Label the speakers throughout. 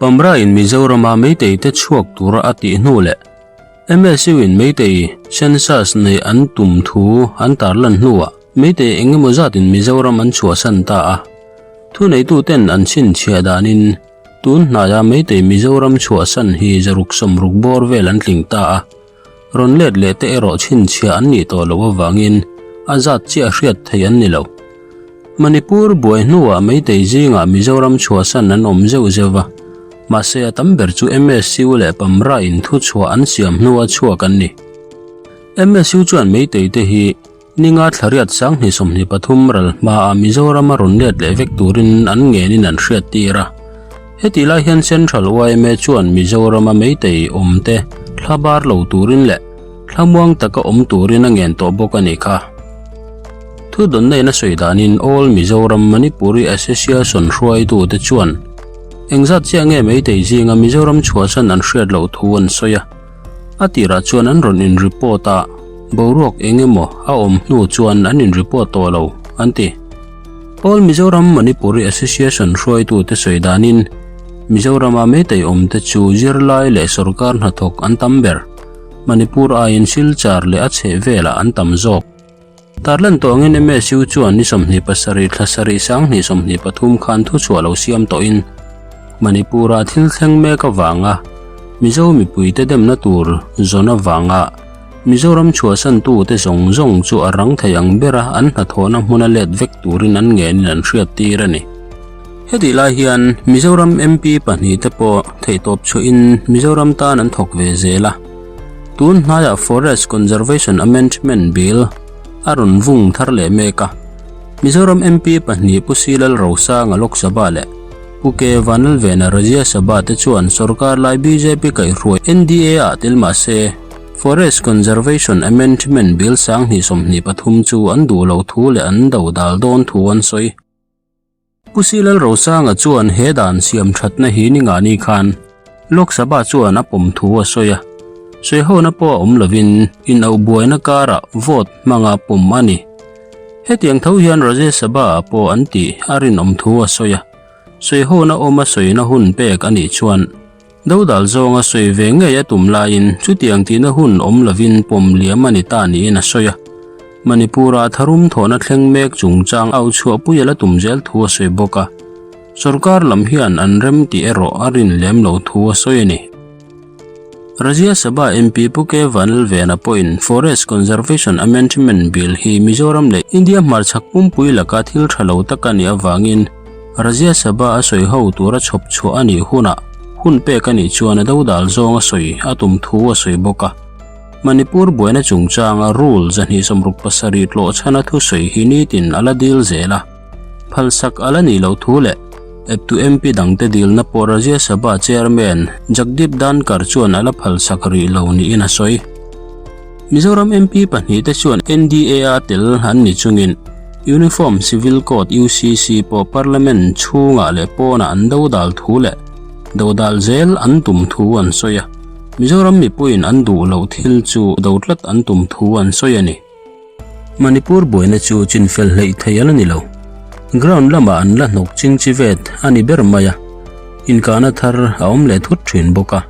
Speaker 1: Pamra in Mizorama Meitei te chhuak tura a tih hnu leh MSU in Meitei census neih an tum thu an tarlan hnuah Meitei engemaw zatin Mizoram an chhuahsan ta a. Thuneituten an chhinchhiah danin tun hnaia Meitei Mizoram chhuahsan hi zaruk sawmruk bawr vel an tling ta a. Rawn let leh te erawh chhinchhiah an nih tawh loh avangin a zat chiah hriat theih an ni lo. Manipur buai hnuah Meitei zingah Mizoram chhuahsan an awm zeuh zeuh va, mahse a tam ber chu MSU leh Pamra in thuchhuah an siam hnua chhuak an ni. MSU chuan Meitei te hi Ninga thlariat 2023 ral hmaa Mizoram a rawn let leh vek turin an ngenin an hriattir a. Hetih lai hian Central yma chuan Mizorama Meitei awmte thla bar lo turin leh thlamuang taka awm turin a ngen tawh bawk a nih kha. Thudawnna in a sawi danin All Mizoram Manipuri Association hruaitute chuan engzat chiah nge Meitei zinga Mizoram chhuahsan an hriat loh thu an sawi a. A tirah chuan an rawn in report a, boruak eng emaw a awm hnu chuan an in report tawh lo, an ti. All Mizoram Manipuri Association hruaitute sawi danin, Mizorama Meitei awmte chu zirlai leh sorkar hnathawk an tam ber. Manipur aiin Silchar leh a chhehvelah an tam zawk. Tarlan tawh angin MSU chuan ni 27 thla sarih 2023 khan thuchhuah lo siam tawhin Manipur-ah thil thleng mek avanga Mizo mipuite demna tur zawn avanga Mizoram chhuahsantute zawng zawng chu a rang thei ang bera an hnathawhna hmuna let vek turin an ngenin an hriattir a ni. Hetih lai hian Mizoram MP pahnihte pawh theihtawp chhuahin Mizoram tan an thawk ve zel a. Tun hnaiah Forest Conservation Amendment Bill a rawn vung thar leh mek a. Mizoram MP pahnih Pu Silal Rosanga Lok Sabha leh Pu K Vanlalvena Rajya Sabha te chuan sorkar lai bjp kaihhruai NDA ah tel mah se Forest Conservation Amendment Bill 2023 chu an duh loh thu leh an do dal dawn thu an sawi. Pu Silal Rosanga chuan he dan siam thatna hi ni ngah ni khan Lok Sabha chuan a pawm thu a sawi a, sawihona pawh a awm lovin inauh buaina karah vote hmanga pawm a ni. Hetiang tho hian Rajya Sabha ah pawh an tih a rinawm thu a sawi a, sawihona awma sawina hun pek a nih chuan dodal zawnga sawi ve ngei a tum laiin chutiang tihna hun awm lovin pawm liam a ni ta niin a sawi a. Manipur-a tharum thawhna thleng mek chungchang au chhuahpui a la tum zel thu a sawi bawk a, sorkar lam hian an rem tih erawh a rin lem lo thu a sawi a ni. Rajya Sabha MP Pu K Vanlalvena pawhin Forest Conservation Amendment Bill hi Mizoram leh India hmarchhak pumpui laka thil tha lo tak a nih avangin Rajya Sabha a sawi ho tura chhawp chhuah a nih hunah hun pek a nih chuan a dodal zawng a sawi a tum thu a sawi bawk a. Manipur buaina chungchanga Rule 267 tlawh chhana thusawi hi nitin a la dil zel a, phalsak a la nih loh thu leh eptu MP dangte dilna pawh Rajya Sabha Chairman Jagdeep Dhankhar chuan a la phalsak rih lo niin a sawi. Mizoram MP pahnihte chuan NDA-a tel an ni chungin Uniform Civil Code, UCC, pawh Parliament chhungah leh pawnah an dodal thu leh dodal zel an tum thu an sawi a. Mizoram mipuiin an duh loh thil chu do tlat an tum thu an sawi a ni. Manipur buaina chu chinfel hleih thei a la ni lo. Ground lamah an la hnawk ching chi vet a ni ber mai a, inkahna thar a awm leh thut thin bawk a.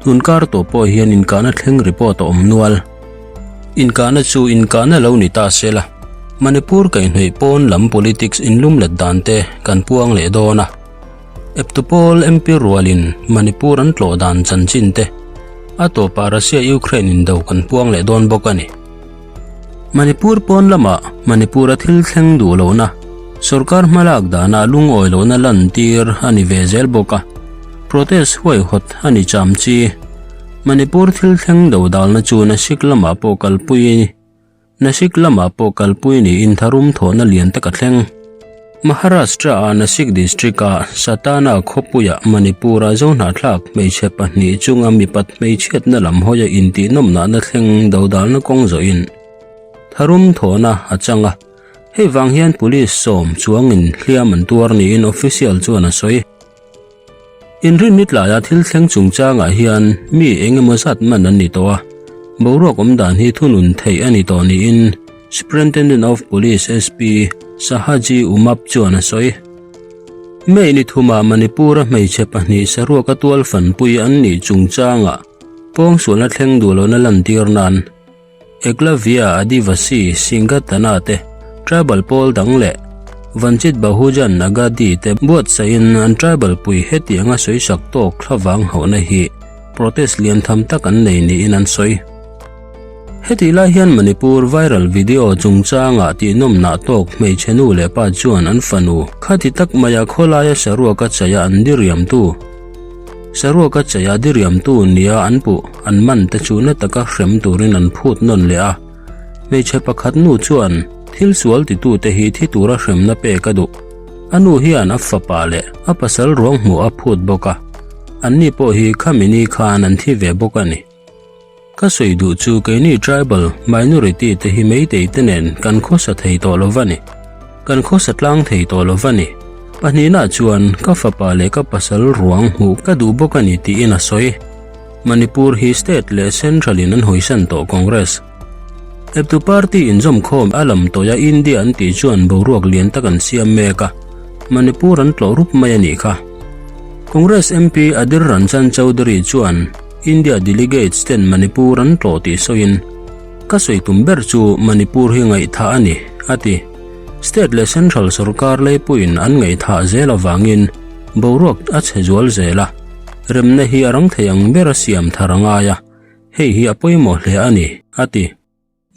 Speaker 1: Tun kar tawh pawh hian inkahna thleng report a awm nual. Inkahna chu inkahna lo ni ta se la, Manipur kaihhnawih pawn lam politics inlumlet dan te kan puang leh dawn a. Eptupawl MP rualin Manipur an tlawh dan chanchin te a tawpah Russia-Ukraine indo kan puang leh dawn bawk a ni. Manipur pawn lamah Manipur-a thil thleng duh lohna, sorkar hmalak dana lungawi lohna lantir a ni ve zel bawk a, protest huaihawt a ni cham chi. Manipur thil thleng dodalna chu Nashik lamah pawh kalpui Nashik lamah pawh kalpui niin tharum thawhna lian tak a thleng. Maharashtra-a Nashik district-a Satana khawpuia Manipur-a zohnahthlak hmeichhe pahnih chunga mipat hmeichhiatna lam hawia intihnawmnahna thleng dodalna kawng zawhin tharum thawhna a chang a, hei vang hian police sawm chuangin hliam an tuar niin official chuan a sawi. Inrinni tlaia thil thleng chungchangah hian mi eng emaw zat man an ni tawh a, boruak awm dan hi thunun theih a ni tawh niin Superintendent of Police, SP, Sahaji Umap chuan a sawi. May ni thuma Manipur-a hmeichhe pahnih saruaka tual fanpui an nih chungchangah pawngsualna thleng duh lohna lantir nan Eklavya Adivasi Singhatana te, tribal pawl dang leh Vanchit Bahujan Agadi te buatsaihin an tribal pui hetianga sawisak tawk thlavang hauhna hi protest lian tham tak an nei niin an sawi. Hetih lai hian Manipur viral video chungchangah tihnawmnah tawk hmeichhe nu leh pa chuan an fanu khati tak maia khawlaia saruaka chaia an diriamtu saruaka chaia diriamtu nia an puh an man te chu na taka hrem turin an phut nawn leh a. Hmeichhe pakhat nu chuan thil sual titute hi thi tura hremna pek a duh. A nu hian a fapa leh a pasal ruang hmuh a phut bawk a, anni pawh hi khami ni khan an thi ve bawk a ni. Ka sawi duh chu keini tribal minority te hi meitei te nen kan khawsa thei tawh lo va ni. Kan khawsa tlang thei tawh lo va ni. Pahnihna chuan ka fapa leh ka pasal ruang hmuh ka duh bawk a ni tiin a sawi. Manipur hi state leh central in an hawisan tawh Congress. Eptu party inzawmkhawm a lam tawia India an tih chuan boruak lian tak an siam mek a, Manipur an tlawh rup mai a nih kha. Congress MP Adhir Ranjan Chowdhury chuan India delegates ten Manipur an tlawh tih sawiin, Ka sawi tum ber chu Manipur hi ngaihthah a ni, a ti. State leh Central sorkar leipuiin an ngaihthah zel avangin boruak a chhe zual zel a, remna hi a rang thei ang bera siam thar a ngai a, hei hi a pawimawh hle a ni, a ti.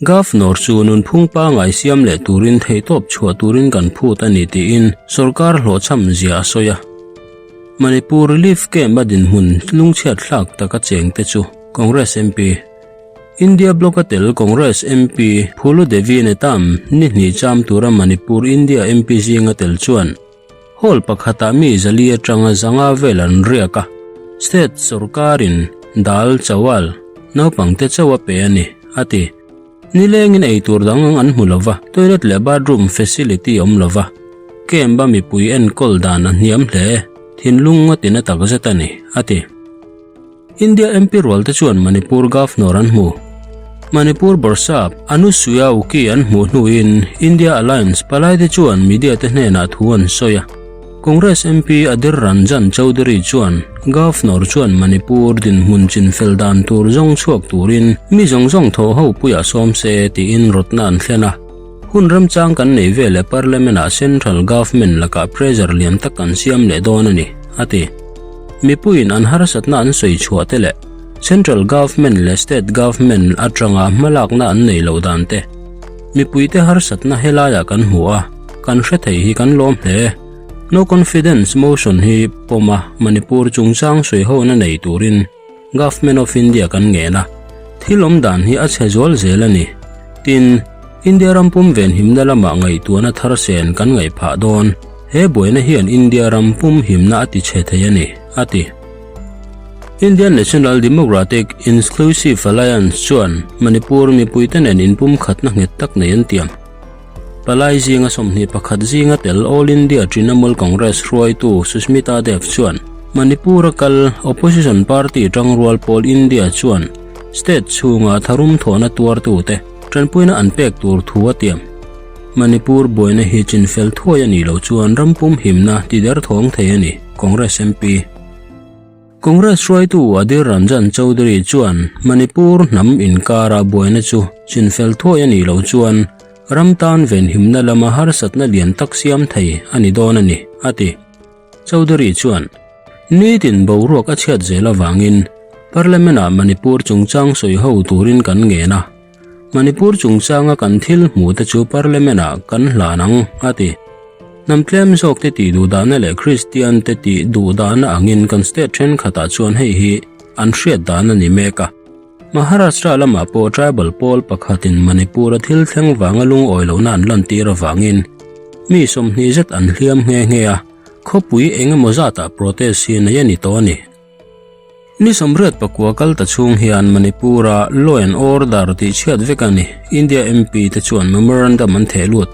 Speaker 1: Governor chu nunphung pangai siam leh turin theihtawp chhuah turin kan phut a ni tiin sorkar hlawhchham zia a sawi a. Manipur Relief Camp a dinhmun lungchhiat thlak taka chengte chu Congress MP, India Bloc a tel Congress MP Phulu Devi Netam ni hnih cham tura Manipur India MP zinga tel chuan Hall pakhatah mi zali atanga zanga vel an riak a, state sorkarin dal chawal naupangte chauh a pe a ni, a ti. Nilengin ei tur dang an hmu lo va, toilet leh bathroom facility awm lo va, camp a mipui enkawl dan a hniam hle, thinlung a tina takzet a ni, a ti. India MP rualte chuan Manipur Governor an hmu. Manipur Bawrhsap Anusuya Uki an hmuh hnuin India Alliance palaite chuan media te hnenah thu an sawi a. Congress MP Adhir Ranjan Chowdhury chuan Governor chuan Manipur dinhmun chinfel dan tur zawng chhuak turin mi zawng zawng thawh ho puiah sawm se tiin rawtna an thlen a. Hun remchang kan nei veleh Parliament-ah Central Government lakah pressure lian tak kan siam leh dawn a ni, a ti. Mipuiin an harsatna an sawi chhuah te leh Central Government leh State Government atanga hmalakna an nei loh dan te, mipuite harsatna helaiah kan hmu a, kan hre thei hi kan lawm hle. No Confidence Motion hi pawm a Manipur chungchang sawihona nei turin Government of India kan ngen a, thil awm dan hi a chhe zual zel a ni. Tin, India ram pum venhimna lamah ngaihtuahna thar sen kan ngaih phah dawn. He buaina hian India ram pum himna a ti chhe thei a ni, a ti. Indian National Democratic Inclusive Alliance chuan Manipur mipuite nen inpumkhatna nghet tak nei an tiam. Palai zinga 21 zinga tel All India Trinamool Congress hruaitu Sushmita Dev chuan Manipur-a kal opposition party tangrual pawl India chuan state chhunga tharum thawhna tuartute tanpuina an pek tur thu a tiam. Manipur buaina hi chinfel thuai a nih loh chuan ram pum himna ti derthawng thei a ni, Congress MP. Congress hruaitu Adhir Ranjan Chowdhury chuan Manipur hnam inkara buaina chu chinfel thuai a nih loh chuan ram tan venhimna lama harsatna lian tak siam thei a ni dawn a ni, a ti. Chowdhury chuan, Nitin boruak a chhiat zel avangin Parliament-ah Manipur chungchang sawi ho turin kan ngen a, Manipur chungchanga kan thil hmuh te chu Parliament-ah kan hlan ang, a ti. Hnam tlem zawk te tih duhdahna leh Kristian te tih duhdahna angin kan state thenkhatah chuan hei hi an hriat dan a ni mek a. Maharashtra lamah pawh tribal pawl pakhatin Manipur-a thil thleng vanga lungawi lohna an lantir avangin mi 20 zet an hliam nghe nghe a, khawpui eng emaw zatah protest hi nei a ni tawh a ni. Ni 89 kal ta chhung hian Manipur-a law and order tih chhiat vek a ni, India MP te chuan memorandum an theh lut.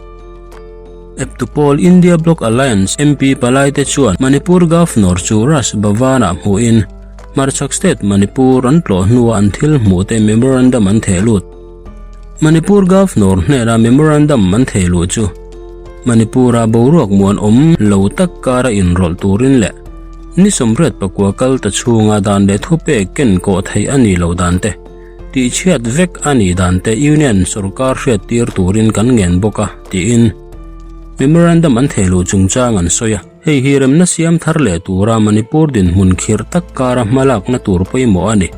Speaker 1: Eptu pawl India Bloc Alliance MP palai te chuan Manipur Governor chu Raj Bhavan-ah hmuhin hmarchhak state Manipur an tlawh hnua an thil hmuh te memorandum an theh lut. Manipur Governor hnena memorandum an theh luh chu. Manipur-a boruak muanawm lo tak kara inrawlh turin leh ni 89 kal ta chhunga dan leh thupek ken kawh theih a nih loh dan te, tihchhiat vek a nih dan te Union sorkar hriattir turin kan ngen bawk a, tiin memorandum an thehluh chungchang an sawi a. Hei hi remna siam thar leh tura Manipur dinhmun khirh tak kara hmalakna tur pawimawh a ni.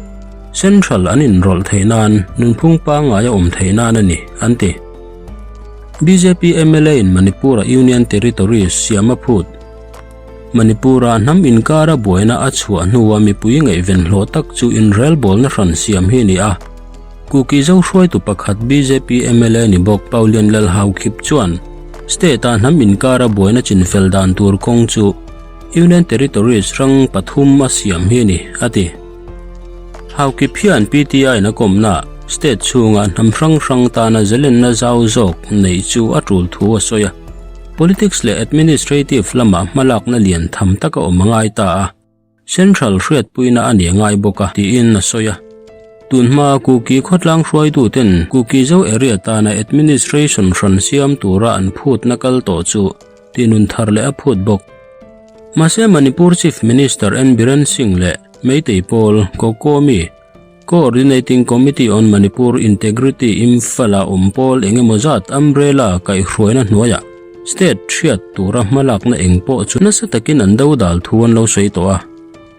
Speaker 1: Central an inrawlh theih nan nunphung pangngai a awm theih nan a ni, an ti. Bjp mla in Manipur-a Union Territories siam a phut. Manipur-a hnam inkara buaina a chhuah hnua mipui ngaihven hlawh tak chu inrelbawlna hran siam hi a ni a. Kuki zo hruaitu pakhat bjp mla ni bawk Paulian Lalhaukhip chuan State-a hnam inkara buaina chinfel dan tur kawng chu Union Territories hrang pathum a siam hi a ni, a ti. Haukip hian PTI-in a kawmna state chhunga hnam hrang hrang tana zalenna zau zawk neih chu a tul thu a sawi a. Politics leh administrative lamah hmalakna lian tham tak a awm a ngai ta a, central hriatpuina a ni a ngai bawk a, tiin a sawi a. Tunhma Kuki khawtlang hruaituten Kuki Zo area tana administration hran siam tura an phutna kal tawh chu tinun thar leh a phut bawk. Mahse Manipur Chief Minister N Biren Singh leh Meitei pawl Kokomi, Coordinating Committee on Manipur Integrity Imphal-a awm pawl eng emaw zat umbrella kaihhruaina hnuaiah state hriat tura hmalakna eng pawh chu nasa takin an dodal thu an lo sawi tawh a.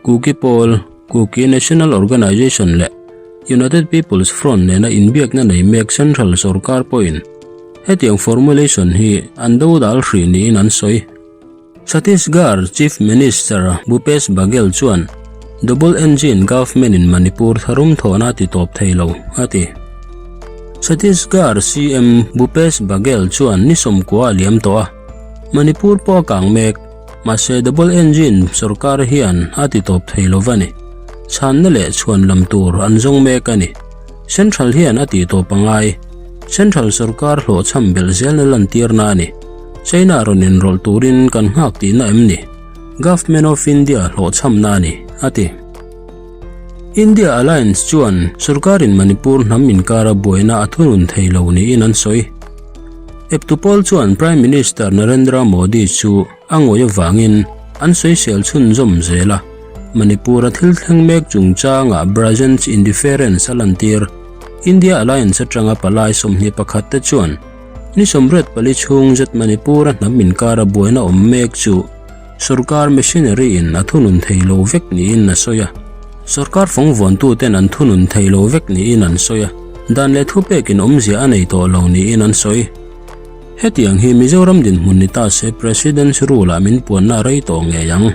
Speaker 1: Kuki pawl, Kuki National Organization leh United People's Front nena inbiakna nei mek Central sorkar pawhin hetiang formulation hi an dodal hrih niin an sawi. Chhattisgarh Chief Minister Bhupesh Baghel chuan Double Engine Government in Manipur tharum thawhna ti tawp thei lo, a ti. Chhattisgarh CM Bhupesh Baghel chuan ni 90 a liam tawh a, Manipur pawh a kang mek, mahse Double Engine sorkar hian a ti tawp thei lo va ni. Chhanna leh chhuan lam tur an zawng mek a ni. Central hian a tih tawp a ngai. Central sorkar hlawhchham belh zelna lantirna a ni. China rawn inrawlh turin kan nghak tihna em ni? Government of India hlawhchhamna a ni, a ti. India Alliance chuan sorkarin Manipur hnam inkara buaina a thunun thei lo niin an sawi. Eptu pawl chuan Prime Minister Narendra Modi chu a ngawih avangin an sawisel chhunzawm zel a, Manipur-a thil thleng mek chungchangah Brazen's indifference a lantir. India Alliance atanga palai 21 te chuan Ni 84 chhung zet Manipur-a hnam inkara buaina awm mek chu sorkar machinery in a thunun thei lo vek niin a sawi a. Sorkar fawngvuantuten an thunun thei lo vek niin an sawi a, dan leh thupekin awmzia a nei tawh lo niin an sawi. Hetiang hi Mizoram dinhmun ni ta se President's Rule-ah min puanna a rei tawh ngei ang.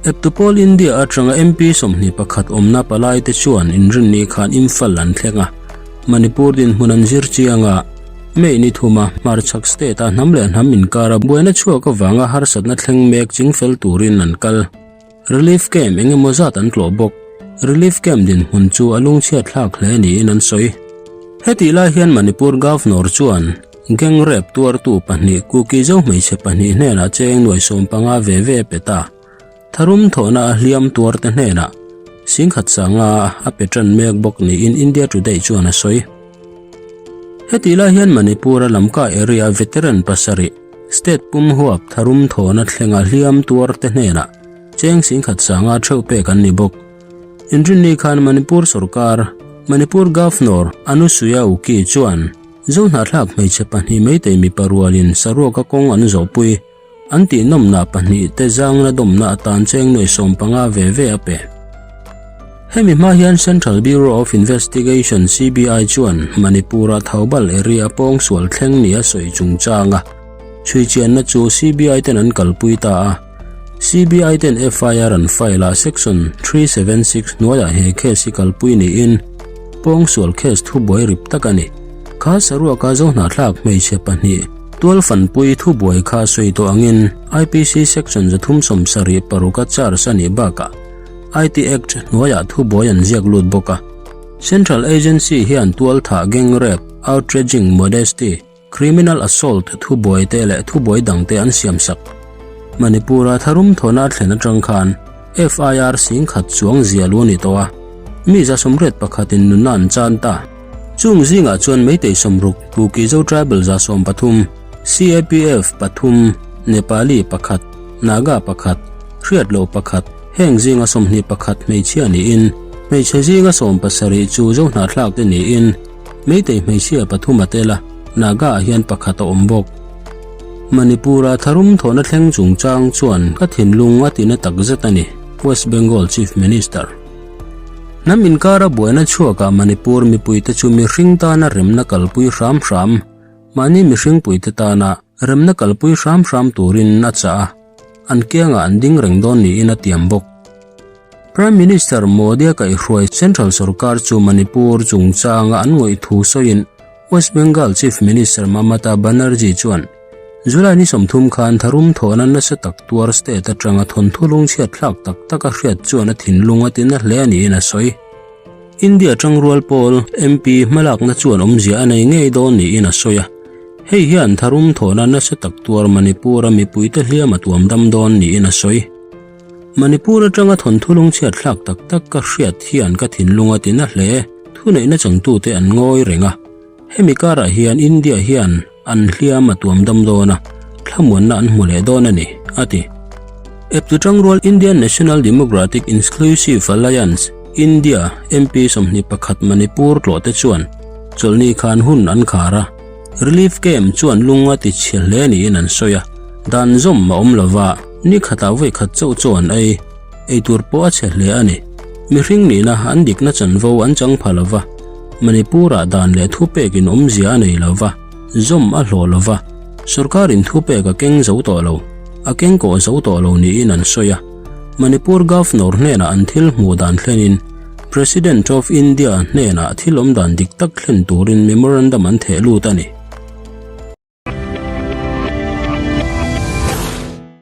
Speaker 1: Eptu pawl India atanga MP 21 awmna palaite chuan inrinni khan Imphal an thleng a. Manipur dinhmun an zir chiang a, May ni thuma hmarchhak state-a hnam leh hnam inkara buaina chhuak avanga harsatna thleng mek chingfel turin an kal. Relief camp eng emaw zat an tlawh bawk. Relief camp dinhmun chu a lungchhiat thlak hle niin an sawi. Hetih lai hian Manipur Governor chuan gang rape tuartu pahnih Kuki Zo hmeichhe pahnih hnenah cheng nuai 15 ve ve a pe ta. Tharum thawhna a hliam tuarte hnenah singkhat sanga a pe tan mek bawk niin India Today chuan a sawi. Hetih lai hian Manipur-a Lamka area veteran pasarih state pum huap tharum thawhna thlenga hliam tuarte hnenah cheng singkhat sanga theuh pek an ni bawk. Inrinni khan Manipur sorkar, Manipur Governor Anusuya Uki chuan Zohnahthlak hmeichhe pahnih Meitei mipa rualin saruaka kawng an zawhpui. An tihnawmna pahnih te zangna dawmna atan cheng nuai 15 ve ve a pe. Hemi hma hian Central Bureau of Investigation, CBI, chuan Manipur-a Thoubal area pawngsual thleng nia sawi chungchanga chhuichianna chu CBI ten an kalpui ta a. CBI ten FIR an file a Section 376 hnuaiah he case hi kalpui niin pawngsual case thubuai rip tak a ni. Kha saruaka Zohnahthlak hmeichhe pahnih Tual fanpui thubuai kha sawi tawh angin IPC Section 376 a charge a nih bakah IT Act hnuaiah thubuai an ziak lut bawk a. Central Agency hian tual thah gang rape, outraging modesty, criminal assault thubuai te leh thubuai dangte an siam sak. Manipur-a tharum thawhna a thlen atang khan FIR 10,000 chuang zia lu a ni tawh a, mi 81 in nunna an chan ta. Chung zingah chuan Meitei 60, Kuki Zo Tribal 113, CAPF pathum, Nepali pakhat, Naga pakhat, hriatloh pakhat, heng zinga 21 hmeichhia niin, hmeichhe zinga 17 chu Zohnahthlak te niin, Meitei hmeichhia pathum a tel a, Naga ah hian pakhat a awm bawk. Manipur-a tharum thawhna thleng chungchang chuan ka thinlung a tina takzet a ni, West Bengal Chief Minister. Hnam inkara buaina chhuakah Manipur mipuite chu mihring tana remna kalpui hram hram, mahni mihringpuite tana remna kalpui hram hram turin a chah a, an kiangah an ding reng dawn niin a tiam bawk. Prime Minister Modi-a kaihhruai Central sorkar chu Manipur chungchanga an ngawih thu sawiin West Bengal Chief Minister Mamata Banerjee chuan July ni 30 khan tharum thawhna nasa tak tuar state atanga thawnthu lungchhiat thlak tak tak a hriat chuan a thinlung a tina hle niin a sawi. India tangrual pawl MP hmalakna chuan awmzia a nei ngei dawn niin a sawi a. Hei hian tharum thawhna nasa tak tuar Manipur-a mipuite hliam a tuam dam dawn niin a sawi. Manipur atanga thawnthu lungchhiat thlak tak tak ka hriat hian ka thinlung a tina hle. Thuneihna changtute an ngawi reng a. Hemi karah hian India hian an hliam a tuam dam dawn a, thlamuanna an hmu leh dawn a ni, a ti. Eptu tangrual Indian National Democratic Inclusive Alliance, India, MP 21 Manipur tlawh te chuan chawlhni khan hun an khar a, Relief Camp chuan lung a ti chhe hle niin an sawi a, dan zawm a awm lova, ni khatah vawi khat chauh chaw an ei, ei tur pawh a chhe hle a ni. Mihring nihna an dikna chanvo an chang pha lova, Manipur-ah dan leh thupekin awmzia a nei lova, zawm a hlawh lova, sorkarin thupek a keng zo tawh lo, a keng kawh zo tawh lo niin an sawi a. Manipur Governor hnenah an thil hmuh dan thlenin President of India hnenah thil awm dan dik tak thlen turin memorandum an theh lut a ni.